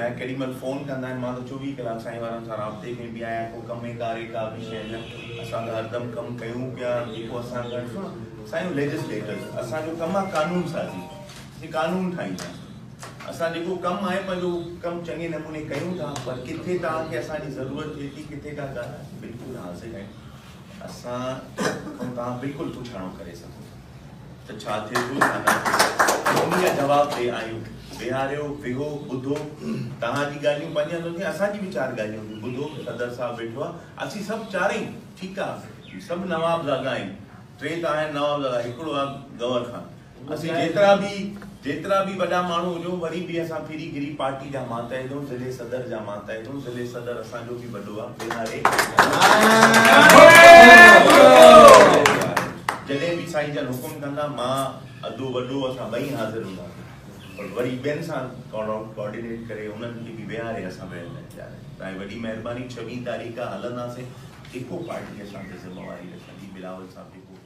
۽ ڪيڏي مهل فون ڪندا آهن مان ته 24 ڪلاڪ سائين وارن سان رابطي ۾ به آهيان ڪو ڪم ڪاري ڪا به شيء نه اسان ته هردم ڪم ڪيون پيا جيڪو اسان کان ڏسو نه سائين ليجسليٽرز اسان جو ڪم آهي قانون سازي اسين قانون ٺاهيندا آهيون اسان جيڪو ڪم آهي پنهنجو ڪم چڱي نموني ڪيون ٿا پر ڪٿي توهان کي اسان جي ضرورت ٿئي ٿي ڪٿي ڪا ڳالهه آهي بلڪل حاضر آهيون اسان کان توهان بلڪل پڇاڻو ڪري سگهو ٿا. ته ڇا ٿئي ٿو ڇا نه ٿئي ٿو انهي جا جواب ڏي آيون ويهاريو ويهو ٻڌو توهان جي ڳالهيون پنهنجي هنڌ هونديون اسان جي به چار ڳالهيون هونديون ٻڌو صدر صاحب ويٺو آ اسين سڀ چارئي ٺيڪ آ سڀ نواب زادا آهيون ٽي ته آهن نواب زادا هڪڙو آ گور خان اسين جيترا به جيترا به وڏا ماڻهو هجون وري به اسان ڦري گهري پارٽي جا ماتحت آهيون ضلعي صدر جا ماتحت آهيون ضلعي صدر اسان جو به وڏو آ ويهاري جڏهن به سائين جن حڪم ڪندا مان ادو وڏو اسان ٻئي حاضر هونداسين پر وري ٻين سان ڪوآرڊينيٽ ڪري انهن کي به ويهاري اسان ويهڻ لاء تيار آهيون توهان جي وڏي مهرباني ڇويهين تاريخ آ هلنداسين جيڪو پارٽي اسان تي ذميواري رکندي بلاول صاحب جيڪو.